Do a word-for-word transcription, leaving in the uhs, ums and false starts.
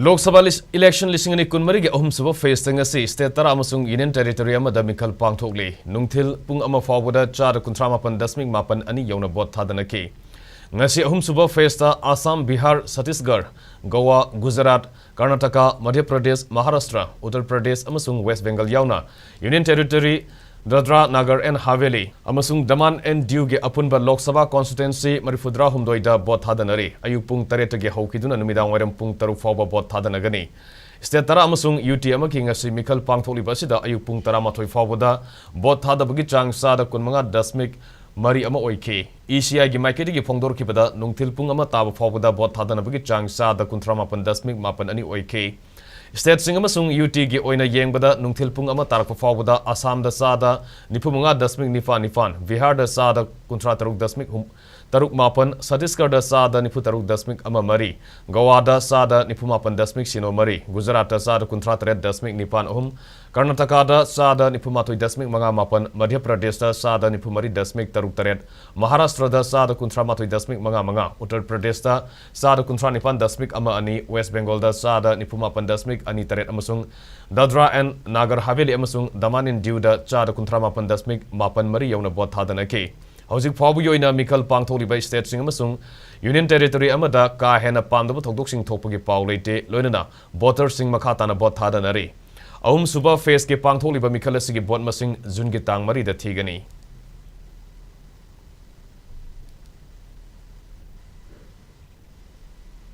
ꯂꯣꯛ ꯁꯚꯥ ꯂꯤꯁ-, election ꯂꯤꯁꯤꯡ ꯑꯅꯤ ꯀꯨꯟꯃꯔꯤꯒꯤ ꯑꯍꯨꯝꯁꯨꯕ ꯐꯦꯁꯇ ꯉꯁꯤ ꯁ꯭ꯇꯦꯠ ꯇꯔꯥ ꯑꯃꯁꯨꯡ ꯌꯨꯅꯤꯌꯟ ꯇꯦꯔꯤꯇꯣꯔꯤ ꯑꯃꯗ ꯃꯤꯈꯜ ꯄꯥꯡꯊꯣꯛꯂꯤ꯫ ꯅꯨꯡꯊꯤꯜ ꯄꯨꯡ ꯑꯃ ꯐꯥꯎꯕꯗ ꯆꯥꯗ ꯀꯨꯟꯊ꯭ꯔꯥ ꯃꯥꯄꯟ ꯗꯁꯃꯤꯛ ꯃꯥꯄꯟ ꯑꯅꯤ ꯌꯧꯅ ꯚꯣꯠ ꯊꯥꯗꯅꯈꯤ꯫ ꯉꯁꯤ ꯑꯍꯨꯝꯁꯨꯕ ꯐꯦꯁꯇ ꯑꯁꯥꯝ, ꯕꯤꯍꯥꯔ, ꯁꯠꯇꯤꯁꯒꯔ, ꯒꯣꯋꯥ, ꯒꯨꯖꯔꯥꯠ, ꯀꯔꯅꯥꯇꯀꯥ, ꯃꯙ꯭ꯌ ꯄ꯭ꯔꯗꯦꯁ, ꯃꯍꯥꯔꯥꯁꯇ꯭ꯔ, ꯎꯠꯇꯔ ꯄ꯭ꯔꯗꯦꯁ ꯑꯃꯁꯨꯡ ꯋꯦꯁ ꯕꯦꯡꯒꯜ ꯌꯥꯎꯅ union territory Dadra Nagar and Haveli ꯑꯃꯁꯨꯡ ꯗꯃꯥꯟ ꯑꯦꯟ ꯗꯤꯌꯨꯒꯤ ꯑꯄꯨꯟꯕ ꯂꯣꯛ ꯁꯚꯥ ꯀꯣꯟꯁꯇꯤꯇ꯭ꯋꯦꯟꯁꯤ ꯃꯔꯤꯐꯨꯇꯔꯥꯍꯨꯝꯗꯣꯏꯗ ꯚꯣꯠ ꯊꯥꯗꯅꯔꯤ꯫ ꯑꯌꯨꯛ ꯄꯨꯡ ꯇꯔꯦꯠꯇꯒꯤ ꯍꯧꯈꯤꯗꯨꯅ ꯅꯨꯃꯤꯗꯥꯡ ꯋꯥꯏꯔꯝ ꯄꯨꯡ ꯇꯔꯨꯛ ꯐꯥꯎꯕ ꯚꯣꯠ ꯊꯥꯗꯅꯒꯅꯤ꯫ ꯁ꯭ꯇꯦꯠ ꯇꯔꯥ ꯑꯃꯁꯨꯡ ꯌꯨ ꯇꯤ ꯑꯃꯒꯤ ꯉꯁꯤ ꯃꯤꯈꯜ ꯄꯥꯡꯊꯣꯛꯂꯤꯕ ꯑꯁꯤꯗ ꯑꯌꯨꯛ ꯄꯨꯡ ꯇꯔꯥꯃꯥꯊꯣꯏ ꯐꯥꯎꯕꯗ ꯚꯣꯠ ꯊꯥꯗꯕꯒꯤ ꯆꯥꯡ ꯆꯥꯗ ꯀꯨꯟꯃꯉꯥ ꯗꯁꯃꯤꯛ ꯃꯔꯤ ꯑꯃ ꯑꯣꯏꯈꯤ꯫ ꯏ ꯁꯤ ꯑꯥꯏꯒꯤ ꯃꯥꯏꯀꯩꯗꯒꯤ ꯐꯣꯡꯗꯣꯔꯛꯈꯤꯕꯗ ꯅꯨꯡꯊꯤꯜ ꯄꯨꯡ ꯑꯃ ꯇꯥꯕ ꯐꯥꯎꯕꯗ ꯚꯣꯠ ꯊꯥꯗꯅꯕꯒꯤ ꯆꯥꯡ ꯆꯥꯗ ꯀꯨꯟꯊ꯭ꯔꯥ ꯃꯥꯄꯟ ꯗꯁꯃꯤꯛ ꯃꯥꯄꯟ ꯑꯅꯤ ꯑꯣꯏꯈꯤ꯫ ꯁ꯭ꯇꯦꯠꯁꯤꯡ ꯑꯃꯁꯨꯡ ꯌꯨ ꯇꯤꯒꯤ ꯑꯣꯏꯅ ꯌꯦꯡꯕꯗ ꯅꯨꯡꯊꯤꯜ ꯄꯨꯡ ꯑꯃ ꯇꯥꯔꯛꯄ ꯐꯥꯎꯕꯗ ꯑꯁꯥꯝꯗ ꯆꯥꯗ ꯅꯤꯐꯨ ꯃꯉꯥ ꯗꯁꯃꯤꯛ ꯅꯤꯄꯥꯟ ꯅꯤꯄꯥꯟ, ꯕꯤꯍꯥꯔꯗ ꯆꯥꯗ ꯀꯨꯟꯊ꯭ꯔꯥ ꯇꯔꯨꯛ ꯗꯁꯃꯤꯛ ꯍꯨꯝ-, ꯇꯔꯨꯛ ꯃꯥꯄꯟ, ꯁꯠꯇꯤꯁꯒꯔꯗ ꯆꯥꯗ ꯅꯤꯐꯨ ꯇꯔꯨꯛ ꯗꯁꯃꯤꯛ ꯑꯃ ꯃꯔꯤ, ꯒꯣꯋꯥꯗ ꯆꯥꯗ ꯅꯤꯐꯨ ꯃꯥꯄꯟ ꯗꯁꯃꯤꯛ ꯁꯤꯅꯣ ꯃꯔꯤ, ꯒꯨꯖꯔꯥꯠꯇ ꯆꯥꯗ ꯀꯨꯟꯊ꯭ꯔꯥ ꯇꯔꯦꯠ ꯗꯁꯃꯤꯛ ꯅꯤꯄꯥꯟ ꯑꯍꯨꯝ, ꯀꯔꯅꯥꯇꯀꯥꯗ ꯆꯥꯗ ꯅꯤꯐꯨ ꯃꯥꯊꯣꯏ ꯗꯁꯃꯤꯛ ꯃꯉꯥ ꯃꯥꯄꯟ, ꯃꯙ꯭ꯌ ꯄ꯭ꯔꯗꯦꯁꯇ ꯆꯥꯗ ꯅꯤꯐꯨ ꯃꯔꯤ ꯗꯁꯃꯤꯛ ꯇꯔꯨꯛ ꯇꯔꯦꯠ, ꯃꯍꯥꯔꯥꯁꯇ꯭ꯔꯗ ꯆꯥꯗ ꯀꯨꯟꯊ꯭ꯔꯥ ꯃꯥꯊꯣꯏ ꯗꯁꯃꯤꯛ ꯃꯉꯥ ꯃꯉꯥ, ꯎꯠꯇꯔ ꯄ꯭ꯔꯗꯦꯁꯇ ꯆꯥꯗ ꯀꯨꯟꯊ꯭ꯔꯥ ꯅꯤꯄꯥꯟ ꯗꯁꯃꯤꯛ ꯑꯃ ꯑꯅꯤ, ꯋꯦꯁ ꯕꯦꯡꯒꯣꯜꯗ ꯆꯥꯗ ꯅꯤꯐꯨ ꯃꯥꯄꯟ ꯗꯁꯃꯤꯛ ꯑꯅꯤ ꯇꯔꯦꯠ ꯑꯃꯁꯨꯡ ꯗꯥꯗ꯭ꯔꯥ ꯑꯦꯟ ꯅꯥꯒꯔ ꯍꯥꯚꯦꯂꯤ ꯑꯃꯁꯨꯡ ꯗꯃꯥꯟ ꯑꯦꯟ ꯗꯤꯌꯨꯗ ꯆꯥꯗ ꯀꯨꯟꯊ꯭ꯔꯥ ꯃꯥꯄꯟ ꯗꯁꯃꯤꯛ ꯃꯥꯄꯟ ꯃꯔꯤ ꯌꯧꯅ ꯚꯣꯠ ꯊꯥꯗꯅꯈꯤ꯫ ꯍꯧꯖꯤꯛ ꯐꯥꯎꯕꯒꯤ ꯑꯣꯏꯅ ꯃꯤꯈꯜ ꯄꯥꯡꯊꯣꯛꯂꯤꯕ ꯁ꯭ꯇꯦꯠꯁꯤꯡ ꯑꯃꯁꯨꯡ ꯌꯨꯅꯤꯌꯟ ꯇꯦꯔꯤꯇꯣꯔꯤ ꯑꯃꯗ ꯀꯥ ꯍꯦꯟꯅ ꯄꯥꯝꯗꯕ ꯊꯧꯗꯣꯛꯁꯤꯡ ꯊꯣꯛꯄꯒꯤ ꯄꯥꯎ ꯂꯩꯇꯦ, ꯂꯣꯏꯅꯅ ꯚꯣꯇꯔꯁꯤꯡ ꯃꯈꯥ ꯇꯥꯅ ꯚꯣꯠ ꯊꯥꯗꯅꯔꯤ꯫ ꯑꯍꯨꯝꯁꯨꯕ ꯐꯦꯁꯀꯤ ꯄꯥꯡꯊꯣꯛꯂꯤꯕ ꯃꯤꯈꯜ ꯑꯁꯤꯒꯤ ꯚꯣꯠ ꯃꯁꯤꯡ ꯖꯨꯟꯒꯤ ꯇꯥꯡ ꯃꯔꯤꯗ ꯊꯤꯒꯅꯤ꯫